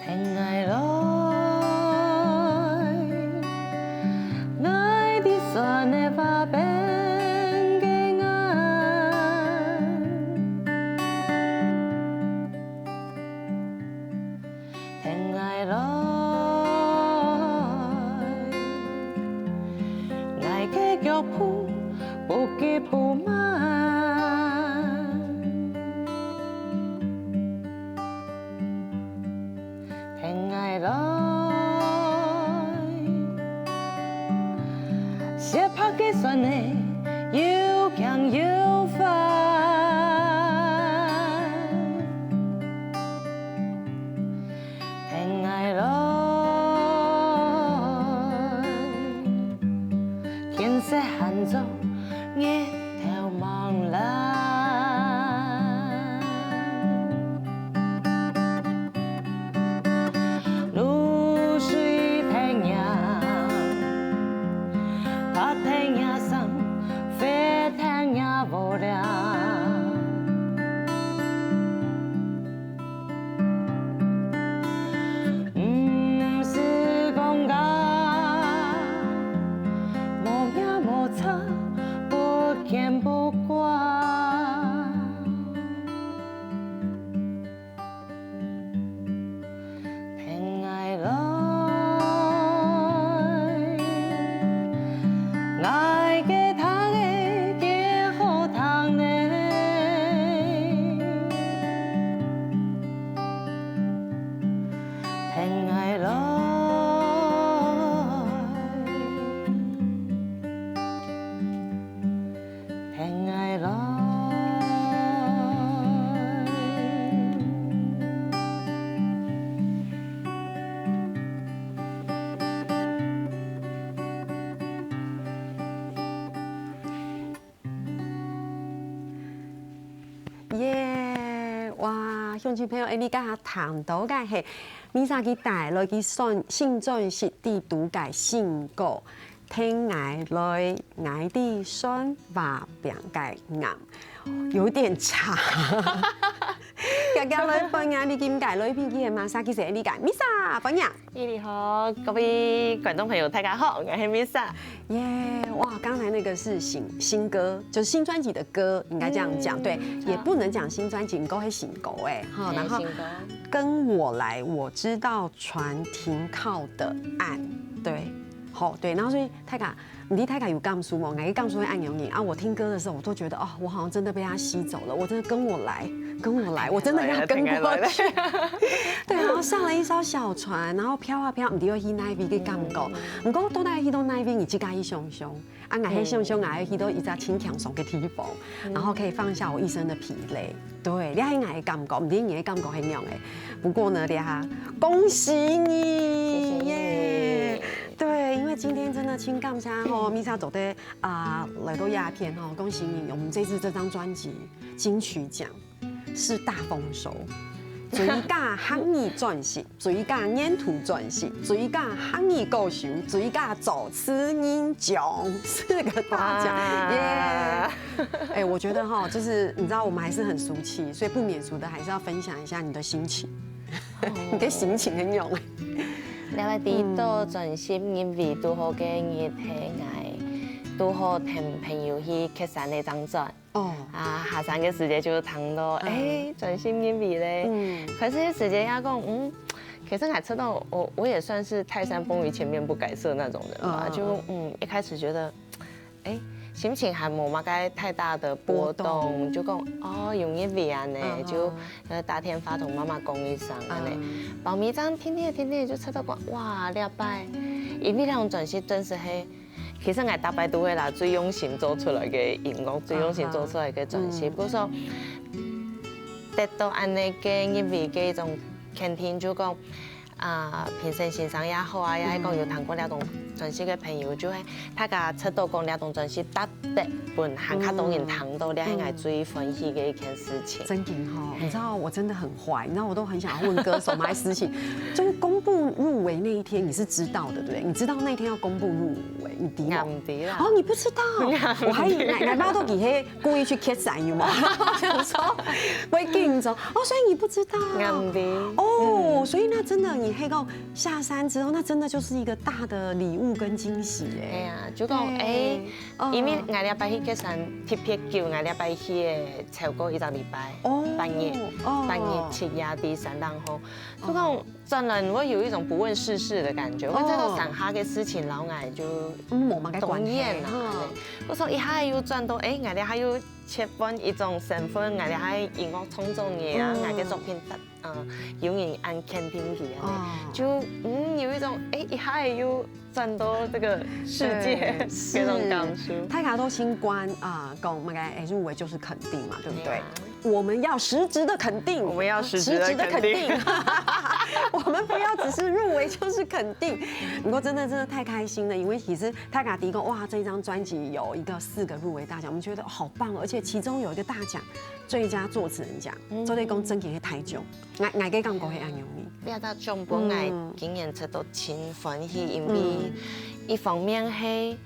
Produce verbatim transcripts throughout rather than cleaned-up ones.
等𠊎來，𠊎在船个花邊个岸。等𠊎來，𠊎个腳步不急不慢。等𠊎來，踅拍个船仔又輕又快。 等𠊎來，天色還早，日頭吂落。露水忒熱，拍忒熱衫，飛忒熱無聊。 毋使講價，無影無跡，不牽不掛。等𠊎來，𠊎个讀个幾好讀呢。 等𠊎來，等𠊎來。 耶！哇，鄉親朋友，𠊎這下聽著个係Misa佢帶來个新專輯裡肚个新歌，等𠊎來，𠊎在船花邊个岸，有點長。遽遽來歡迎這下个來賓，佢係麼儕？佢係𠊎个Misa，歡迎。 你好，各位觀眾朋友，大家好，𠊎係Misa。耶，哇，剛才那個是新，新歌，就是新專輯的歌，應該這樣講，對，也不能講新專輯，你歌係新歌欸，哈，然後跟我來，我知道船停靠的岸，對，好，對，然後所以大家 你知大家有感受無？𠊎个感受會恁樣呢。啊，我聽歌的時候，我都覺得，哦，我好像真的被他吸走了，我真的跟我來，跟我來，我真的要跟過去。對，然後上了一艘小船，然後飄啊飄，你就會去哪位个感覺。毋過到底去到哪位，你自家去想像。啊，𠊎係想像，𠊎去到一隻輕鬆个地方，然後可以放下我一身的疲累。 對，這係𠊎个感覺，毋知你个感覺係仰仔。不過呢，這下恭喜你，謝謝你。耶！對，因為今天真的盡感謝吼，Misa做得啊來到這片吼，恭喜你，我們這次這張專輯金曲獎是大豐收，最佳客語專輯、最佳原創專輯、最佳客語歌手、最佳作詞人獎四個大獎，耶！ 哎，我覺得哈，就是你知道我們還是很俗氣，所以不免俗的還是要分享一下你的心情。你个心情係仰仔？這擺在做專輯，因為堵好个日係𠊎堵好同朋友去蹶山个正轉。哦，啊，下山个時節就聽著，哎，專輯入圍咧。開始个時節也講，嗯，其實𠊎知道我我也算是泰山崩於前面不改色那種人吧，就嗯，一開始覺得 哎，心情還無麼个太大的波動，波動。就講，哦，有入圍恁仔，嗯哼。就呃打電話同媽媽講一聲恁仔。嗯。包尾正定定定定就知道講，哇，這擺，因為這張專輯真實係，其實𠊎逐擺都會拿最用心做出來个音樂，最用心做出來个專輯。嗯哼。故所得到恁仔个入圍个一種肯定，就講，啊，評審先生也好啊，也係講有聽過這張專輯个朋友，就係大家知道講這張專輯值得分還較多人聽到，這係𠊎最歡喜个一件事情。真的哈，你知道我真的很坏，你知道我都很想要問歌手麼个事情。就是公布入围那一天，你是知道的，對不對？你知道那天要公布入围，你知道吗？毋知啦。哦，你不知道，我还以为，难道都给他故意去 catch 有吗？想说会紧张哦，所以你不知道。毋知。哦，所以那真的，你黑到下山之后，那真的就是一个大的礼物跟惊喜哎。哎呀，就讲哎，因为𠊎礼拜去个山特别久，𠊎礼拜去个超过一个礼拜，哦半夜，哦半夜七夜第三档吼，就讲转来我有一种不问世事的感觉，我这个山下个事情，然后俺就嗯，我们该管同意啦。我说一下又转到，哎，俺哋还有切换一种身份，俺哋还音乐创作人啊，俺个作品，嗯，有人按肯定佢啊，就嗯有一种哎，一下又转到这个世界这种感受。大家都心关啊，讲那个哎入围就是肯定嘛，对不对？我们要实质的肯定，我们要实质的实质的肯肯定定，我们不要只是入围就是肯定。不过真的真的太开心了，因为其实大家提供哇这张专辑有一个四个入围大奖，我们觉得好棒，而且其中有一个大奖最佳作词人奖，做得讲真个是太奖，俺俺个感觉是恁样呢。你也得中本来今年出到真欢喜，因为一方面是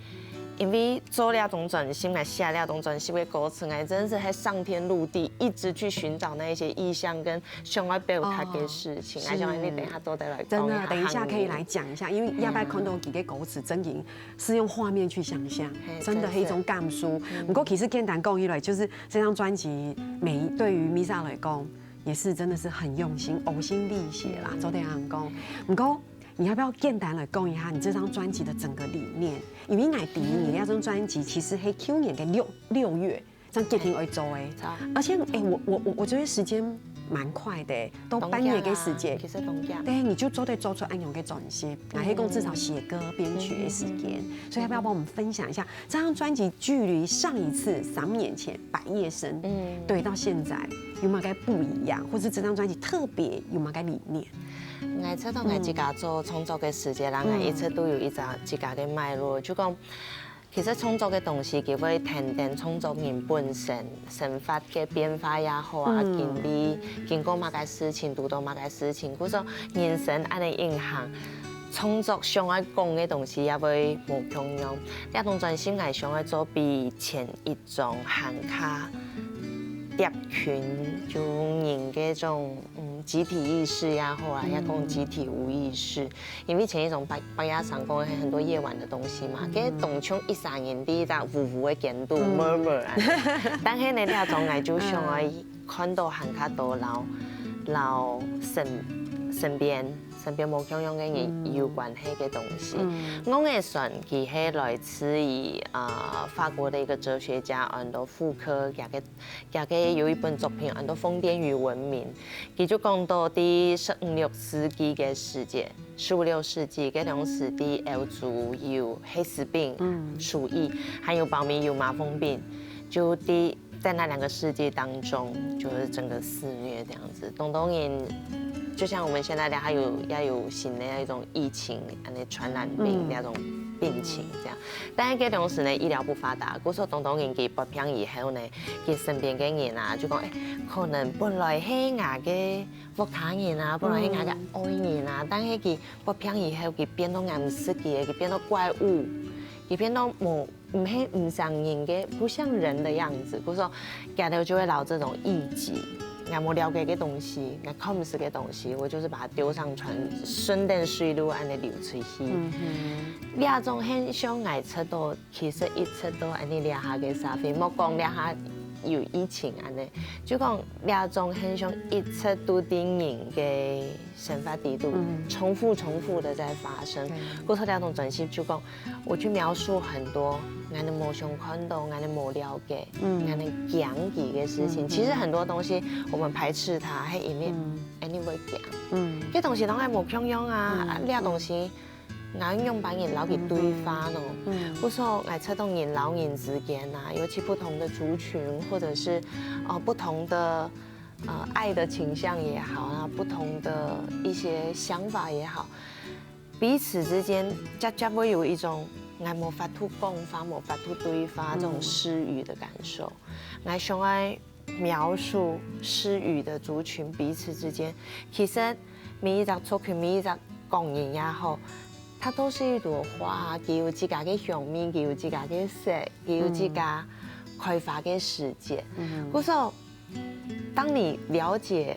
因为做了种专心，来写了种专心的歌词，哎，真是还上天入地，一直去寻找那一些意象跟想要表达的事情，哎，想你等一下做得来真的，等一下可以来讲一下，因为亚伯看到几个歌词，真的是用画面去想象，真的是一种感受。不过其实简单讲一来，就是这张专辑每对于 Misa 来讲，也是真的是很用心，呕心沥血啦，昨天很讲。不过你要不要简单来讲一下你这张专辑的整个理念？因为 I D 你那张专辑其实是去年的六六月。 正决定要做的。而且，哎，我我我我觉得时间蛮快的，都半年的时间，其实当下，对，你就做得做出恁样个专辑，然后讲至少写歌、编曲的时间，所以要不要帮我们分享一下这张专辑距离上一次三年前《百叶生》，嗯，对，到现在有没有个不一样，或是这张专辑特别有没有个理念？我知道我自家做创作的时间啦，我一直都有一只自家的脉络，就讲。 其实创作个东西，佢会跈等创作人本身生活个变化也好啊，经历经过么个事情，堵到么个事情，故所人生恁样影响，创作想要讲个东西也会无共样。这种专心，我想要做比前一种还较贴近就人个种嗯集体意识也好啊，也讲集体无意识。 因为前一种白白夜上讲很多夜晚的东西嘛，跟东冲一三年第一张呜呜的监督 murmur 啊，但是呢，那种来就想要看到很多老老身身边身边无共样的人有关系的东西。我个算其实来自于啊法国的一个哲学家安多福柯，佢个佢个有一本作品安多疯癫与文明，佢就讲到第十五六世纪的时节。 十五六世纪，个当时的欧洲有黑死病、鼠疫，还有包尾有痲瘋病，就在在那两个世纪当中，就是整个肆虐这样子。东东人，就像我们现在的，还有要有新的那种疫情，那传染病那种病情这样。但是个当时呢，医疗不发达，故所东东人佢发病以后呢，佢身边个人啊，就讲，哎，可能本来是我个 屋下人啊，本来係𠊎个爱人啊，但是佢發病以後，佢變到𠊎毋識佢，佢變到怪物，佢變到無毋係毋像人个，不像人的樣子。故所，佢兜就會留這種臆疾，𠊎無了解个東西，𠊎看毋識个東西，我就是把它丟上船，順等水路恁樣流出去。這種現象𠊎知道 其實一直都恁樣這下个社會，莫講這下有疫情恁樣，就講這種現象一直都在人个生活底肚，重複重複的在發生。故所這種專輯就講，我去描述很多𠊎等無想看到、𠊎等無了解、𠊎等驚奇个事情。其實很多東西我們排斥它，係因為anyway驚。這東西當然無共樣啊，啊，這東西 𠊎仰般形摎佢對話呢？故所𠊎知道人摎人之間啊，尤其不同的族群，或者是呃不同的呃，愛的傾向也好啊，不同的一些想法也好，彼此之間，就，就會有一種，𠊎無法度講話，無法度對話，這種失語的感受。𠊎想愛描述失語的族群彼此之間，其實每一隻族群，每一隻講人也好，它都是一朵花，佢有自家个香味，佢有自家个色，佢有自家開花个時節。故所，當你了解，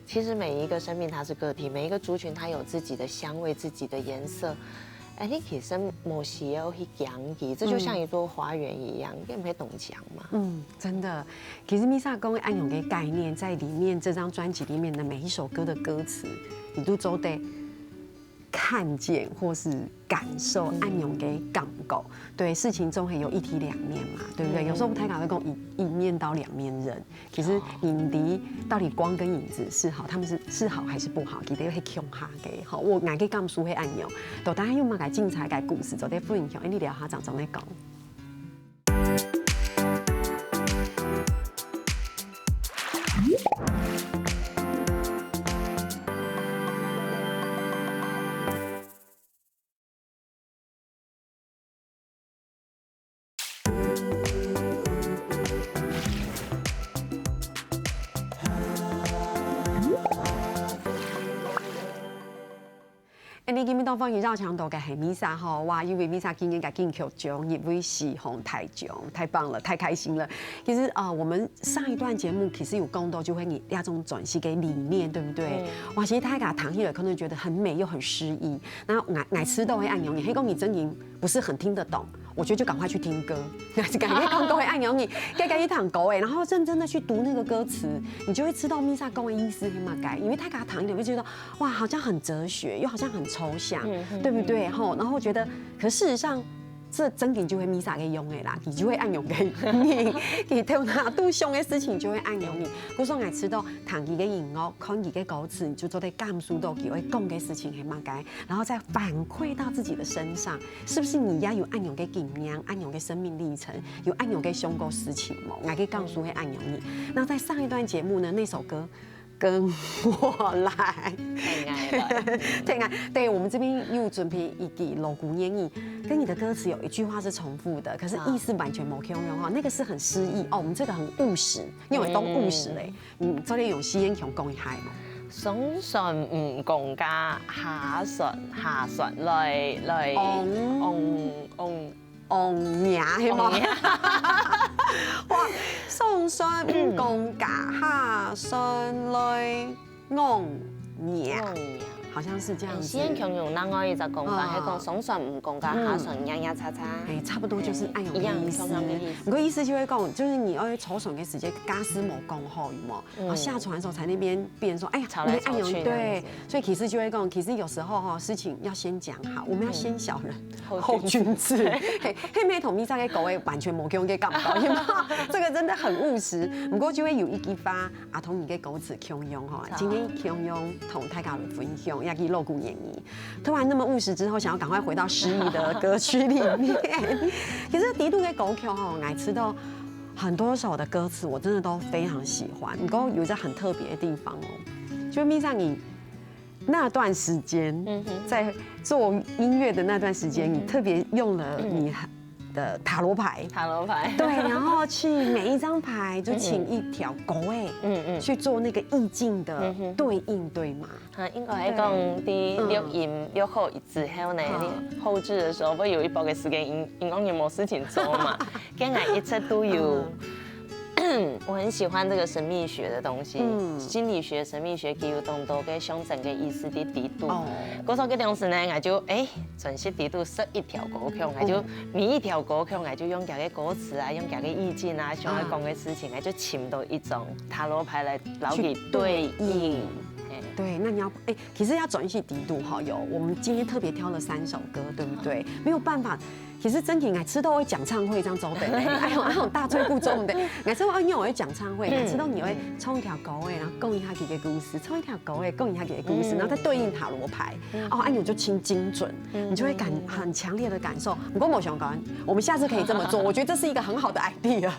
其實每一個生命它是個體，每一個族群它有自己的香味、自己的顏色。哎，你其實無需要去驚佢，這就像一座花園一樣，你毋會當驚嘛。嗯，真的，其實Misa講个恁樣个概念，在裡面這張專輯裡面的每一首歌的歌詞，你都做得看見或是感受恁樣个感覺。對，事情總係有一體兩面嘛，對不對？有時候大家會講一一面到兩面人，其實你到底光跟影子是好，他們是是好還是不好？其實又係共下个，好，𠊎个感受係恁樣。到底還有麼个精彩个故事做得分享？哎，你聊下長長來講。哎，你今日當歡迎邀請到个係Misa吼，哇，因為Misa今年个金曲獎入圍四項大獎，太棒了，太開心了。其實啊，我們上一段節目其實有講到，就係你那種轉型个理念，對不對？哇，其實大家聽起來可能覺得很美又很詩意。那𠊎𠊎知道个恁樣，你係講你真經不是很聽得懂，我覺得就趕快去聽歌，趕快看歌个恁樣，你該該一堂歌哎，然後認真的去讀那個歌詞，你就會知道Misa講个意思係麼个，因為大家聽起來會覺得哇，好像很哲學，又好像很抽象，對不對？吼，然後覺得，可事實上。這真經就係Misa个用个啦，佢就係恁樣个人，佢頭那肚想个事情就係恁樣个。故所𠊎知道，聽佢个音樂，看佢个歌詞，你就做得感受到佢愛講个事情係麼个，然後再反饋到自己的身上，是不是你也有恁樣个經驗、恁樣个生命歷程，有恁樣个想過事情無？𠊎个感受係恁樣个。那在上一段節目呢，那首歌跟我來。太愛了。對啊，對，我們這邊又準備一句老古言語，跟你的歌詞有一句話是重複的，可是意思完全無共樣哈，那個是很詩意哦。我們這個很務實，因為當務實嘞，嗯，做得用四縣腔講一下嘛。上船毋講價，下船下船來來，哦嗯嗯。王爺係無？哇，上船毋講價，下船來王爺，好像是這樣子。四縣腔用另外一隻講法，係講上船毋講價，下船壓壓差差。哎，差不多就是恁樣个意思。一樣，同樣的意思。不過意思就係講，就是你愛坐船个時間，駕駛無講好，有無？然後下船的時候才那邊變成說，哎呀，吵來吵去對，所以其實就係講，其實有時候哈，事情要先講好，我們要先小人後君子。嘿，係毋係同Misa个歌个完全無共樣个感覺，這個真的很務實。不過就會有一句話，啊，同你个歌詞共樣哈，今天共樣同大家來分享，也係老古言語。突然那麼務實之後，想要趕快回到詩意的歌曲裡面。其實底肚个歌曲哈，𠊎知道。很多首的歌詞我真的都非常喜歡，不過有一個很特別的地方哦，就Misa你那段時間，在做音樂的那段時間，你特別用了你的塔羅牌，塔羅牌。對，然後去每一張牌就請一條狗哎，嗯嗯，去做那個意境的對應，對嗎？啊，應該係講，在錄音錄好之後呢，你後製的時候會有一段个時間，音音樂人無事情做嘛，跟𠊎一直都有。我很喜歡這個神秘學的東西，心理學、神秘學佢有當多个象徵个意思在底肚。故所个當時呢，𠊎就誒，專心底肚設一條歌曲，𠊎就每一條歌曲，𠊎就用佢个歌詞啊，用佢个意境啊，想要講个事情，𠊎就尋到一張塔羅牌來摎佢對應。对，那你要哎，其实要转一些底度哈，有我们今天特别挑了三首歌，对不对？没有办法，其实真情哎，吃到会讲唱会这样走的嘞，还有还有大吹不中的，哎，吃到你有会讲唱会，哎，吃到你会唱一条歌哎，然后讲一下自己的故事，唱一条歌哎，讲一下自己的故事，然后再对应塔罗牌，哦，哎，你就清精准，你就会感很强烈的感受。不过我想讲，我们下次可以这么做，我觉得这是一个很好的 idea。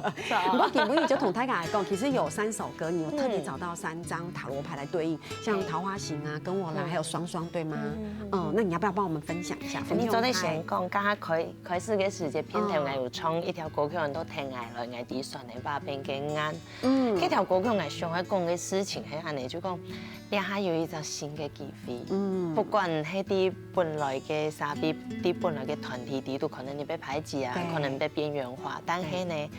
不过今天就同大家来讲，其实有三首歌，你有特别找到三张塔罗牌来对应，像桃花行啊、跟我来，还有双双，对吗？嗯，那你要不要帮我们分享一下？你做得先讲，刚刚开开始个时节，片头我有唱一条歌曲，很多听爱了，爱的酸的，把边个眼。嗯，这条歌曲我想要讲个事情，系安尼，就讲，这下有一只新的机会。嗯，不管系在本来个社会，在本来个团体里头，可能你被排挤啊，可能被边缘化，但是呢，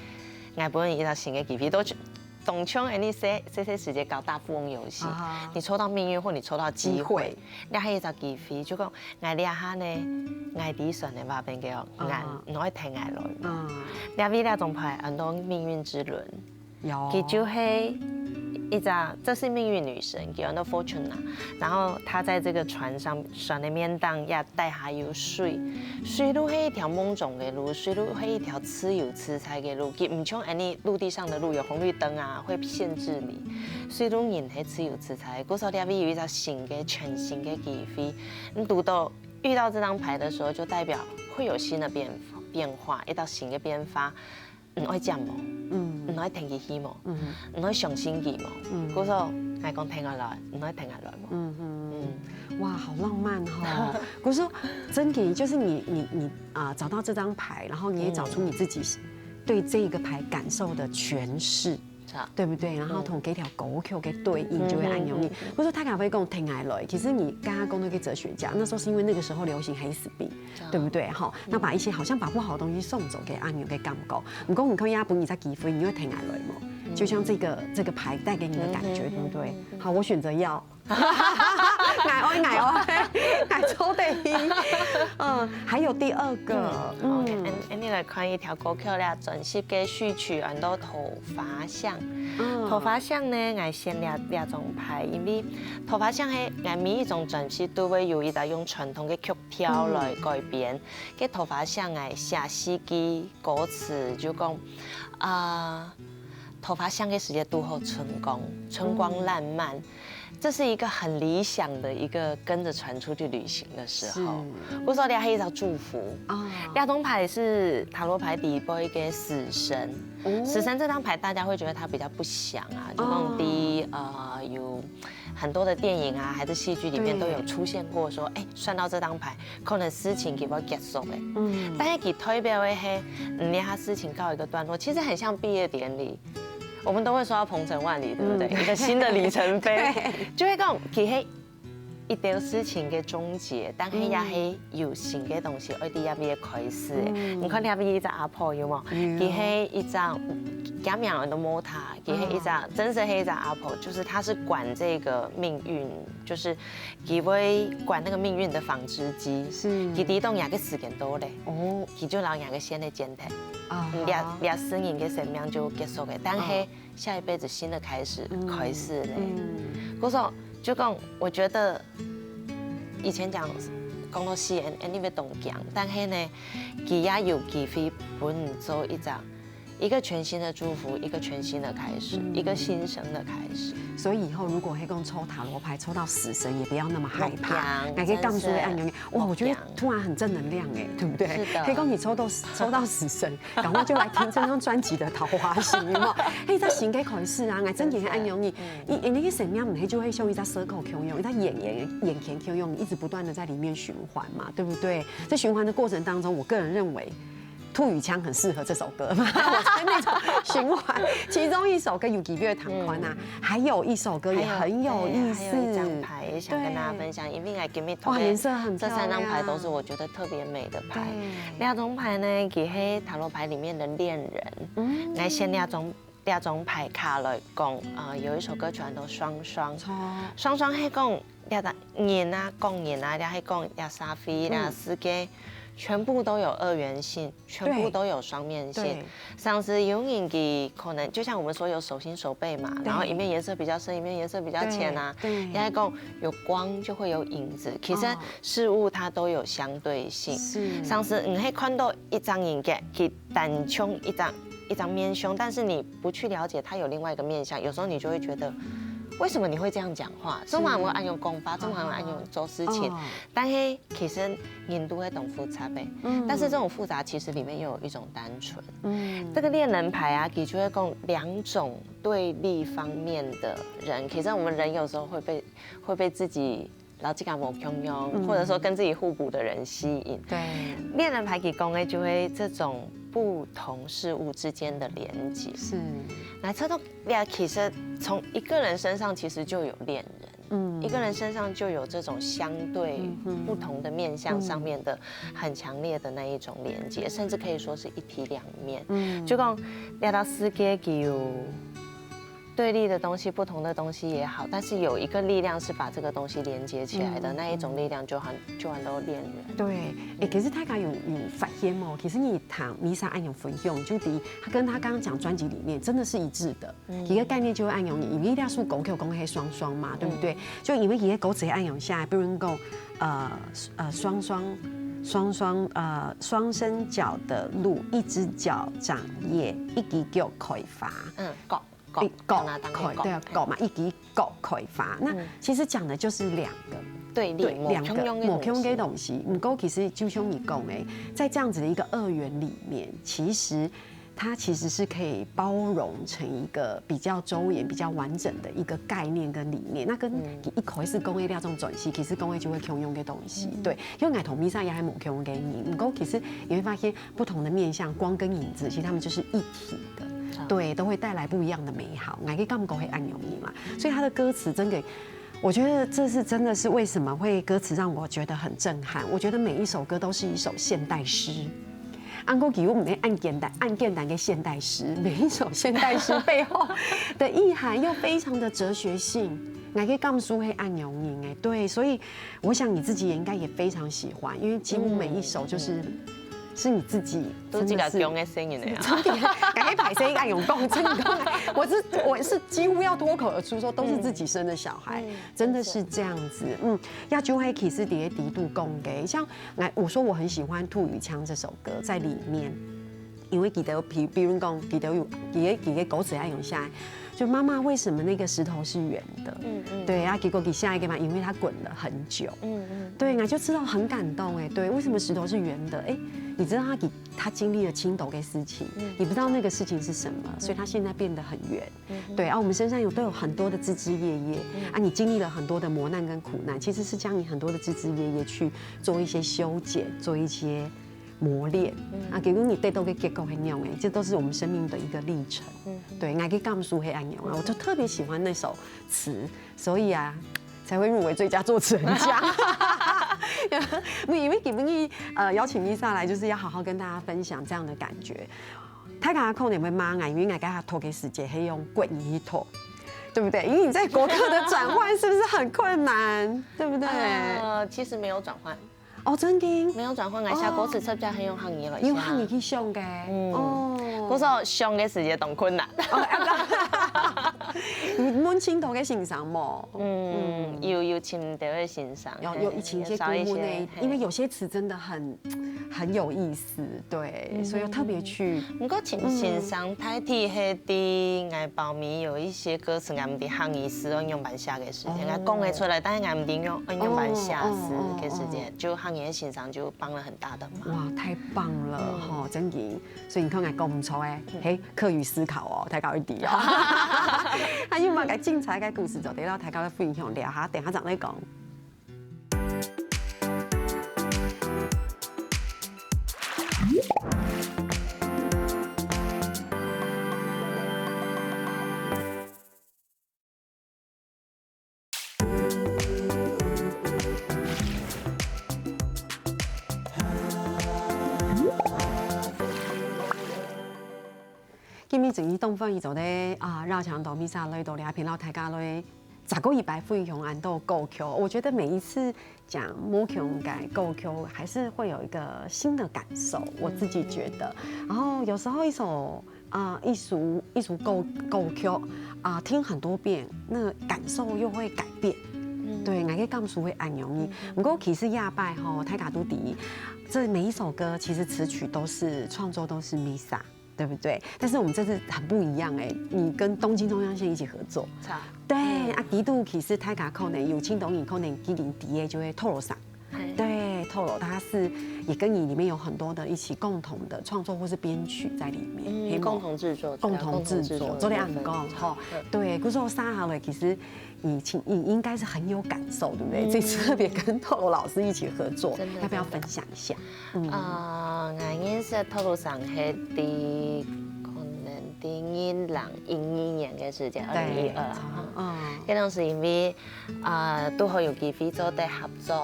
我本人一只新的机会，都当像你细细细时节搞大富翁游戏，你抽到命运或你抽到机会，机会，那还有一只机会，就讲，我这下呢，我的酸的话变个哦，俺，你会听俺来。嗯，那为那种牌，很多命运之轮。 有，佢就係一隻，這是命運女神，叫做 Fortuna。然後她在這個船上，船的面頂也帶下有水，水路係一條夢中的路，水路係一條自由自在的路。佢毋像恁呢陸地上的路有紅綠燈啊，會限制你。水路人係自由自在，故所這位有一隻新的、全新的機會。你堵到遇到這張牌的時候，就代表會有新的變變化，一道新的變化。 你愛接無？嗯，你愛聽佢去無？嗯，你愛相信佢無？嗯，故所，𠊎講聽下來，你愛聽下來無？嗯嗯，哇，好浪漫哈！故所，真的就是你你你啊，找到這張牌，然後你也找出你自己對這個牌感受的詮釋，對不對？然後同這條歌曲的對應，就會恁樣。故所大家會講聽下來，其實你剛剛講那個哲學家，那時候是因為那個時候流行黑死病， 對不對？哈，那把一些好像把不好的東西送走，給恁樣个感覺。毋過你看，也分你一隻機會，你會聽下來無？就像這個這個牌帶給你的感覺，對不對？好，我選擇要。𠊎愛，𠊎愛，𠊎抽對。嗯，還有第二個，嗯，恁恁你來看一條歌曲啦，專輯个序曲安到桃花香。桃花香呢，𠊎選這這張牌，因為桃花香係𠊎每一張專輯都會有一隻用傳統个曲 調來改編。該桃花香𠊎寫四句歌詞就講，啊，桃花香个時節堵好春光，春光爛漫，這是一個很理想的一個跟著船出去旅行的時候。故所這係一張祝福。這張牌是塔羅牌底背个死神。死神這張牌大家會覺得它比較不祥啊，就講在呃有 很多的電影啊，還是戲劇裡面都有出現過說，哎，算到這張牌，可能事情就會結束了。嗯，但是佢代表的係，嗯，你看事情告一個段落，其實很像畢業典禮，我們都會說要鵬程萬里，對不對？一個新的里程碑，就會講，其實一條事情的終結，但是也係有新的東西，愛在這位開始。你看這位一隻阿婆有無？佢係一隻，佢名安到Martha， 佢係一隻，真實係一隻阿婆，就是她是管這個命運，就是佢會管那個命運的紡織機。是，佢知道若个時間到咧，哦，佢就摎若个線个剪忒，啊，這這世人个生命就結束个，但係下一輩子新的開始，開始咧。故所就講，我覺得以前講講到死，anyway都講，但係呢，佢也有機會分你做一隻 一個全新的祝福，一個全新的開始，一個新生的開始。所以以後如果係講抽塔羅牌抽到死神，也不要那麼害怕，莫驚，還可以告訴你，真是哎，哇，我覺得莫驚。突然很正能量哎，對不對？是的。可以講你抽到抽到死神，趕快就來聽這張專輯的《桃花心》，有沒有？嘿，這新个開始啊，𠊎真的很安慰你，你你那個生命毋係就會像一隻circle共樣，一隻圓圓圓圈共樣，一直不斷的在裡面循環嘛，對不對？在循環的過程當中，我個人認為。 兔語腔很適合這首歌嘛，我在那種循環。其中一首歌有幾月堂寬啊，還有一首歌也很有意思，還有一張牌也想跟大家分享，因為𠊎今日哇，顏色很漂亮。這三張牌都是我覺得特別美的牌。對，這張牌呢，佢係塔羅牌裡面的戀人，嗯，來選這張 這張牌卡來講，呃，有一首歌曲安到雙雙。雙雙係講這个人啊，講人啊，也係講這社會啦，世界全部都有二元性，全部都有双面性。对，像是有人佢可能就像我们说有手心手背嘛，对然后一面颜色比较深，一面颜色比较浅啊，对对也还讲有光就会有影子，其实哦事物它都有相对性。是像是你会看到一张影片，佢单从一张一张面相，但是你不去了解它有另外一个面相，有时候你就会觉得，为什么你会这样讲话？中华人会按用功法，中华人会按用做事情，哦但是其实人都会懂复杂呗。嗯但是这种复杂其实里面又有一种单纯。嗯这个恋人牌啊，的确讲两种对立方面的人，其实我们人有时候会被会被自己老自家无共样，嗯或者说跟自己互补的人吸引。对恋人牌给讲的就会这种不同事物之间的连接。是来，这都其实从一个人身上其实就有恋人。嗯一个人身上就有这种相对嗯哼不同的面向上面的很强烈的那一种连接，甚至可以说是一体两面。嗯就讲聊到世界有对立的东西、不同的东西也好，但是有一个力量是把这个东西连接起来的，嗯那一种力量就很就很多恋人。对，哎，可是大家有有发现哦，其实你听 Misa 按样分享，就第一，他跟他刚刚讲专辑理念真的是一致的。一个概念就会按样，因为那首歌曲讲黑双双嘛，对不对？就因为一个歌词按样下来，比如讲，呃呃，双双双双呃双生脚的路，一只脚长叶，一支腳开花。嗯，讲讲一角拿当开，讲对啊，角嘛，一支角开花。那其实讲的就是两个对立对两个某共样的某共样的东西。东西。不过其实就像你讲诶，在这样子的一个二元里面，其实它其实是可以包容成一个比较周延、比较完整的一个概念跟理念。那跟一开始讲的那种转型，其实讲的就会共样的东西。对，因为我同 Misa 也还某共样的人，不过其实你会发现不同的面向，光跟影子，其实他们就是一体的，对，都会带来不一样的美好。哪个感觉会按样嘛？所以他的歌词真的。我觉得这是真的是为什么会歌词让我觉得很震撼。我觉得每一首歌都是一首现代诗。安哥给我们按简单按简单的现代诗，每一首现代诗背后的意涵又非常的哲学性。哪个感受会按样哎，对，所以我想你自己也应该也非常喜欢，因为几乎每一首就是、是你自己都自家真的是讲的声音的呀。真的，感觉拍谁敢用讲，真的讲，我是我是几乎要脱口而出说都是自己生的小孩，真的是这样子。嗯，亚洲黑其实底下底度讲的，像来我说我很喜欢《兔与枪》这首歌，在里面。因为记得有比比如讲，记得有几个几个歌词要用下来，就妈妈为什么那个石头是圆的？嗯嗯对啊，结果底下一个嘛，因为它滚了很久。嗯嗯，对，那就知道很感动哎。对，为什么石头是圆的？哎，你知道他给他经历了青头的事情，你不知道那个事情是什么，所以他现在变得很圆。对啊，我们身上有都有很多的枝枝叶叶啊，你经历了很多的磨难跟苦难，其实是将你很多的枝枝叶叶去做一些修剪，做一些磨练啊，给你得到个结果很用哎，这都是我们生命的一个历程。对，爱个感受黑暗用啊，我就特别喜欢那首词，所以啊。才会入围最佳作词人奖。因为今天呃邀请 Misa 来，就是要好好跟大家分享这样的感觉。大家可能会骂啊，因为大家读的时节还用国语读，对不对？因为你在国科的转换是不是很困难，对不对？呃，其实没有转换，哦，真的。没有转换，我下歌词出来还用汉语了一下。用汉语去上的。嗯哦，我说上个时节当困难。你问青头个先生无？嗯，有有青头个先生，有有以前一些嘿少一些顾问呢，嘿因为有些词真的很很有意思，对，所以要特别去。不过先先生大体系的，我包括有一些歌词，我们的汉语诗用用板下个时间，我讲得出来，但是我们用用板下诗个时间，就汉语先生就帮了很大的忙。哇，太棒了哈，真的。所以你看，还讲不错哎，嘿，客语思考哦，太高一点哦。还有嘛，个精彩个故事，就得到大家的分享，聊下，等下再来讲。今日正义东方宇宙的啊，绕墙到米莎来到这片，然后大家来再過一擺分享恁多歌曲，我覺得每一次講無共个歌曲，還是會有一個新的感受，我自己覺得。然後有時候一首啊、一首一首歌歌曲啊、聽很多遍，那個感受又會改變。對，𠊎个感受會恁樣。毋過其實這擺吼，大家都知，這每一首歌其實詞曲都是創作都是 Misa。 對不對？但是我們這次很不一樣欸，你跟東京中央線一起合作。對，啊，佢兜其實大家可能有聽到，你可能記得个就係Toroさん。對，Toro他是也跟你裡面有很多的一起共同的創作或是編曲在裡面，嗯，共同製作，共同製作，做得恁講吼。對，故所三號咧，其實你請你應該是很有感受，對不對？這次特別跟Toro老師一起合作，要不要分享一下？ 啊，𠊎認識Toroさん係在可能在二零一二年个時節，二零一二啊。嗯，該當時因為啊，拄好有機會做得合作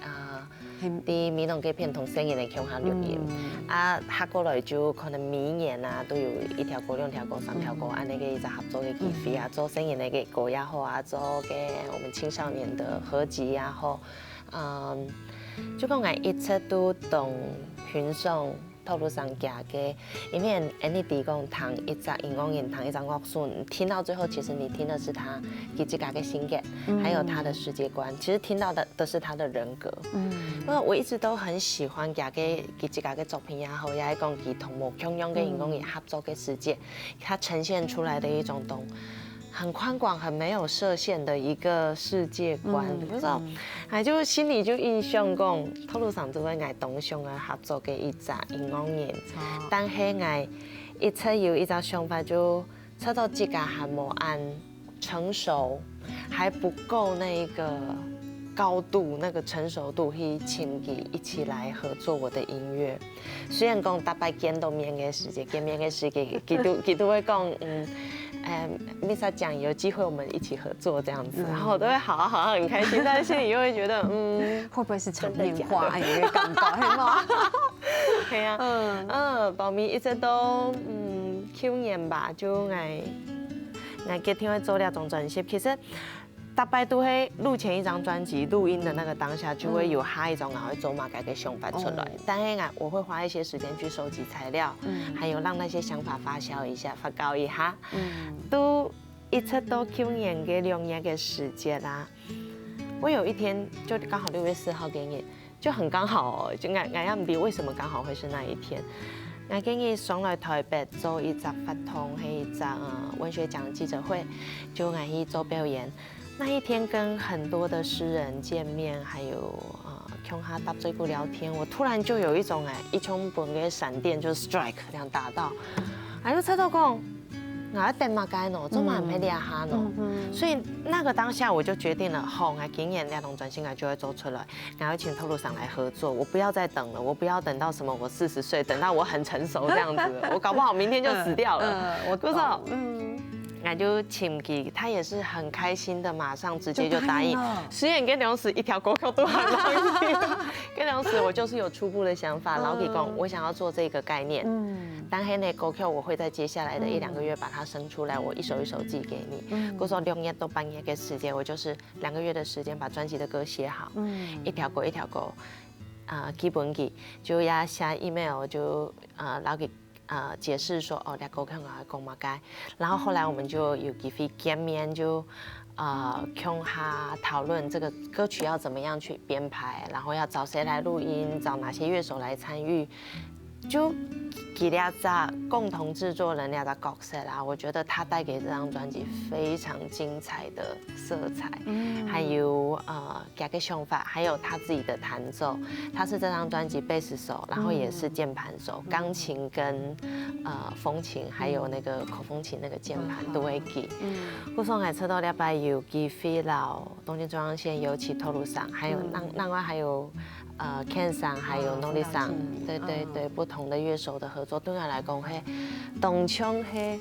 啊，在美濃該片同細人仔共下錄音，啊，下過來就可能每年啊都有一條歌、兩條歌、三條歌，恁呢个一隻合作个機會啊，做細人仔个歌也好啊，做个我們青少年的合集也好， 嗯，就講𠊎一直都當欣賞Toroさん个，因為恁呢知講聽一隻音樂人，聽一隻樂手，聽到最後，其實你聽的是他佢自家个性格，還有他的世界觀，其實聽到的都是他的人格。嗯，因為我一直都很喜歡佢个佢自家个作品也好，也係講佢同無共樣个音樂人合作个時節，他呈現出來的一種東 很寬廣、很沒有設限的一個世界觀。嗯，我說，嗯，哎，就心裡就印象講，Toroさん就係𠊎當想愛合作个一隻音樂人。但係𠊎一直有一隻想法，就直到自家還無恁成熟，還不夠那一個高度、那個成熟度去請佢一起來合作我的音樂。 雖然講逐擺見到面个時節，見面个時節，佢都佢都會講，嗯，嗯，Misa講有機會我們一起合作這樣子，然後我都會好啊好啊很開心，但是心裡又會覺得，嗯，會不會是場面話？哎，有點尷尬，係嗎？係啊，嗯，嗯，包尾一直到嗯舊年吧，就𠊎𠊎決定愛做這張專輯，其實 大概都會錄前一張專輯，錄音的那個當下，就會有下一張然後做麼个个想法出來。但是啊，我會花一些時間去收集材料，還有讓那些想法發酵一下，發酵一下。都一直到舊年个兩月个時節啦，我有一天就剛好六月四號該日， 就很剛好哦，就𠊎𠊎也毋知為什麼剛好會是那一天。𠊎今日上來台北做一隻活動，係一隻呃文學獎記者會，就𠊎去做表演。那一天跟很多的詩人見面，還有呃共下搭嘴鼓聊天，我突然就有一種哎，一衝本个閃電就 strike 這樣打到，哎，就猜到講，𠊎愛等麼个呢？做麼个毋係這下呢？所以那個當下我就決定了，好，𠊎今年這張專輯𠊎就會做出來。 然後請Toroさん來合作，我不要再等了，我不要等到什麼我四十歲，等到我很成熟這樣子，我搞不好明天就死掉了。嗯，我懂。嗯，那就請佢，他也是很開心的，馬上直接就答應。雖然跟當時一條歌曲都還沒有，跟當時我就是有初步的想法，然後佢講我想要做這個概念，嗯，但是呢歌曲我會在接下來的一兩個月把它生出來，我一首一首寄給你。嗯，故所兩月到半月的時間，我就是 兩個月的時間把專輯的歌寫好，嗯，一條歌一條歌，啊，寄分佢，就也寫email，就啊，摎佢啊解釋說，哦，這歌曲𠊎愛講麼个。然後後來我們就有機會見面，就啊共下討論這個歌曲要怎麼樣去編排，然後要找誰來錄音，找哪些樂手來參與。 就佢這隻共同製作人這隻角色啦，我覺得他帶給這張專輯非常精彩的色彩，還有呃，佢个想法，還有他自己的彈奏。他是這張專輯貝斯手，然後也是鍵盤手，鋼琴跟呃風琴，還有那個口風琴那個鍵盤都會彈。故所𠊎知道這擺有機會摎東京中央線，尤其Toroさん，還有另另外還有 呃，Kenさん，還有Noriさん，對對對，不同的樂手的合作，對我來講，嘿，當像嘿，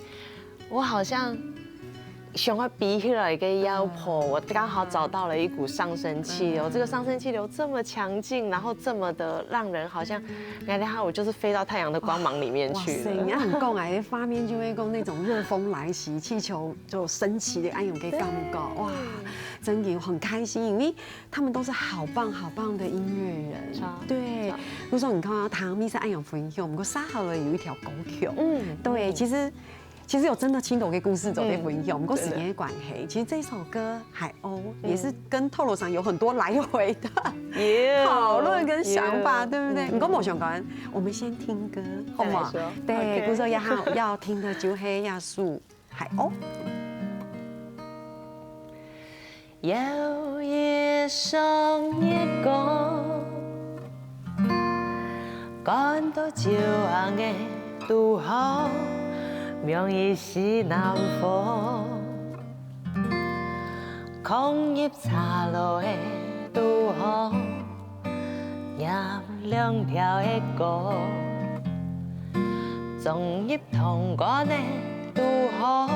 我好像想要比起来个腰婆，我刚好找到了一股上升气流。这个上升气流这么强劲，然后这么的让人好像，你看它，我就是飞到太阳的光芒里面去了。哇塞，你恁講啊，畫面就會講那種熱風來襲，氣球就升起的恁樣个感覺，哇，真的很開心，因為他們都是好棒好棒的音樂人。是啊對是啊，比如說你看到唐蜜是恁樣分享，不過沙好了有一條歌曲，嗯，對，其實其實有真的聽到个故事做得分享，不過時間的關係，其實這首歌《海鷗》也是跟透露上有很多來回的也討論跟想法，也對不對？你跟我想講，我們先聽歌，好嗎再來說？對， OK 故所要要聽的就係這首《海鷗》。搖一雙月光，看到朝陽个堵好，望一時南風，空入茶樓个堵好，念兩條个歌，裝入糖罐个堵好。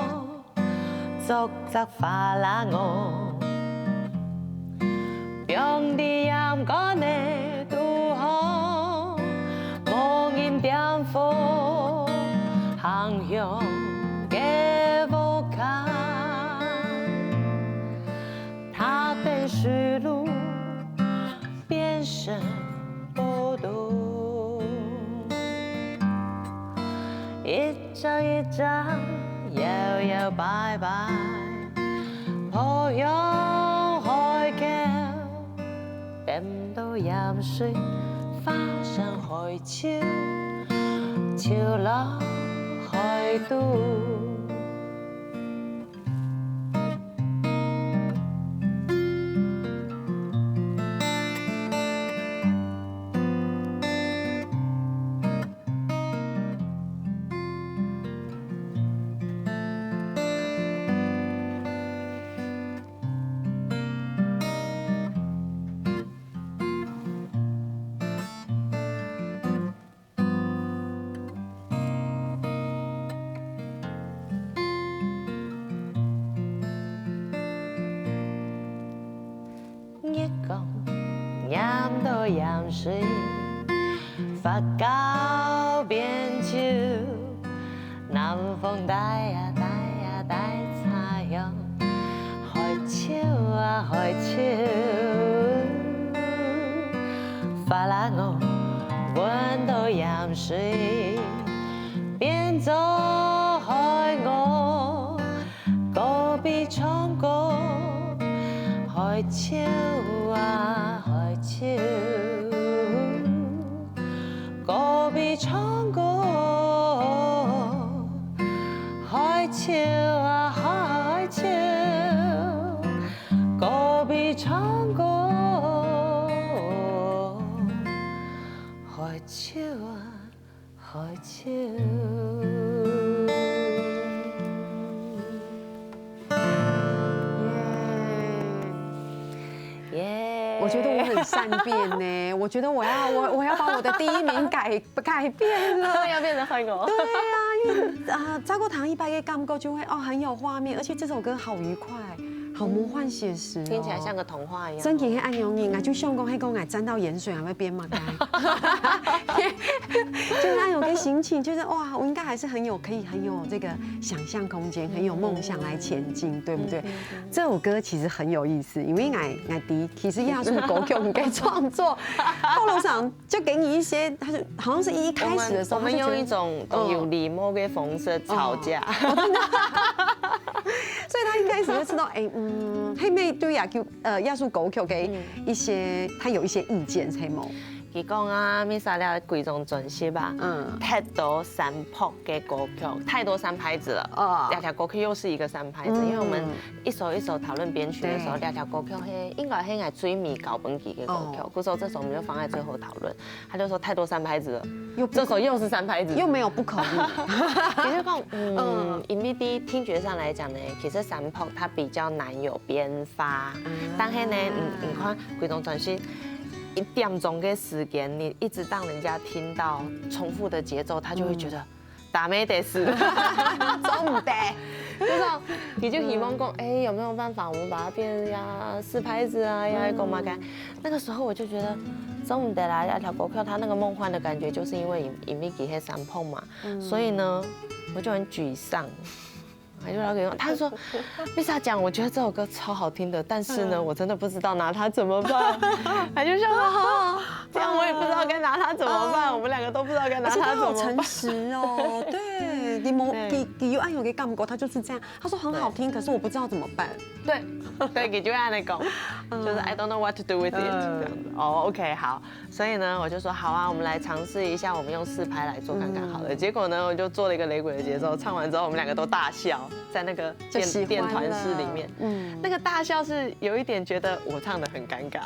捉隻花啦我，放佇陽光个肚項，無人點火，行向个屋下。踏等水路，變成孤獨。 一隻一隻搖搖擺擺，飄向海口，等到鹽水化成海潮，潮落海肚。 月光染到鹽水，發酵變酒。南風帶啊帶啊帶茶香，海潮啊海潮。發啦我，聞到鹽水，變做海鷗。 高鼻唱歌，海潮啊海潮，高鼻唱歌，海潮啊海潮，高鼻唱歌，海潮啊。 海潮。耶！我觉得我很善变呢，我觉得我要我我要把我的第一名改改变了。要變成海鷗。对啊，因为啊，照顧糖一般个感覺就會哦很有畫面，而且這首歌好愉快，好魔幻寫實、哦，聽起來像個童話一樣。真的很安永你，我就想講，還講我站到鹽水還會變嘛該，就是那種个心情，就是哇，我應該還是很有可以很有這個想象空間，很有夢想來前進，對不對？這首歌其實很有意思，因為我我第其實亞述國共的創作，後路上就給你一些，他就好像是一開始的時候，我們我們用一種有禮貌的方式吵架。所以他一開始就知道，哎，嗯，黑妹對亞洲呃亞述國共的一些，他有一些意見，係無？佢講啊，Misa這幾張專輯啊，嗯太多三拍个歌曲，太多三拍子了。哦這條歌曲又是一個三拍子，嗯因為我們一首一首討論編曲的時候，對這條歌曲係應該係𠊎最尾交分佢个歌曲，哦故所這首我們就放在最後討論。他就說太多三拍子了，又不這首又是三拍子，又沒有不可以，其實講，嗯，因為對聽覺上來講呢，其實三拍它比較難有變化，但是呢，你你看，幾張專輯，一點鐘的時間，你一直讓人家聽到重複的節奏，他就會覺得。 ダメです。做毋得。就是佢就希望講，哎，有沒有辦法我們把它變呀四拍子啊，呀幹嘛幹？那個時候我就覺得，做毋得啦，這條歌曲它那個夢幻的感覺，就是因為因為佢係三拍嘛，所以呢，我就很沮喪。我就老給他說，Lisa 講，我覺得這首歌超好聽的，但是呢，我真的不知道拿它怎麼辦。他就笑說，哈，這樣我也不知道該拿它怎麼辦，我們兩個都不知道該拿它怎麼辦。實哦，對，你無，你你有恁樣个感覺，他就是這樣。他說很好聽，可是我不知道怎麼辦。對，對，你就會按那講，就是 I don't know what to do with it 這樣子。哦，OK，好，所以呢，我就說好啊，我們來嘗試一下，我們用四拍來做看看好了。結果呢，我就做了一個雷鬼的節奏，唱完之後我們兩個都大笑，在那個電電團室裡面，嗯，那個大笑是有一點覺得我唱的很尷尬，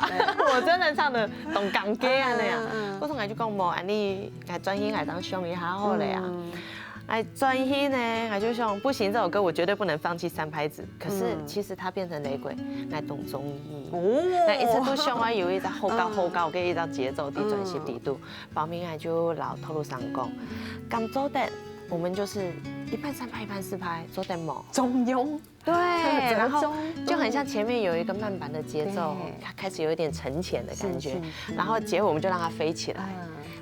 我真的唱的當尷尬啊那樣。我從來就講無，恁呢，來專心來當想一下好了啊。 哎，專心呢，他就想不行，這首歌我絕對不能放棄三拍子。可是其實它變成雷鬼，我當中意。哦，那一直都想要有一隻好搞好搞个一隻節奏的專心力度。包尾啊就摎頭路上講，敢做得，我們就是一半三拍一半四拍，做得無？中庸。對，然後就很像前面有一個慢板的節奏，它開始有一點沉潛的感覺，然後結尾我們就讓它飛起來。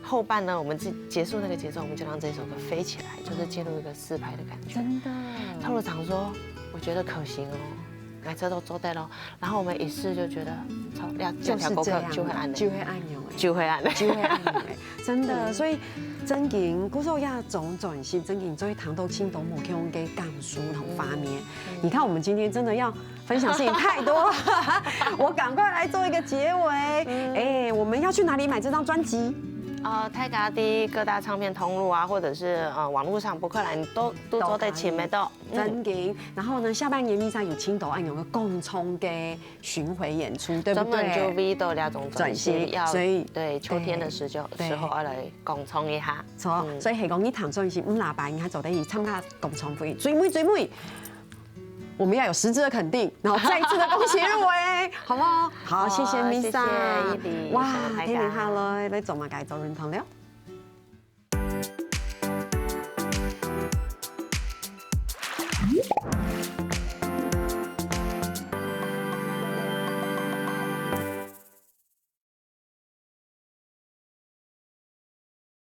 後半呢，我們結束那個節奏，我們就讓這首歌飛起來，就是進入一個四拍的感覺。真的，頭路上說，我覺得可行哦，買車都做得咯。然後我們一試就覺得，操，要這條歌曲就會按呢，就會按鈕，就會按呢，就會按鈕。真的，所以真經，故所這種轉型，真經做得談到盡多無共个感受同畫面。你看，我們今天真的要分享事情太多，我趕快來做一個結尾。哎，我們要去哪裡買這張專輯？呃，大家在各大唱片通路啊，或者是呃網路上，博客來都都做得尋得到。真經，然後呢，下半年Lisa有盡多恁樣个廣場个巡迴演出，對不對？專門就為到這種轉型，要所以對秋天的時候時候要來廣場一下。錯，所以係講你聽轉型，毋喇叭，你還做得去參加廣場會，最尾最尾。 我們要有實質的肯定，然後再一次的恭喜入圍，好不好？好，謝謝 Lisa，謝謝伊迪，哇，謝謝大家。天天下來，來做麼个做運動了？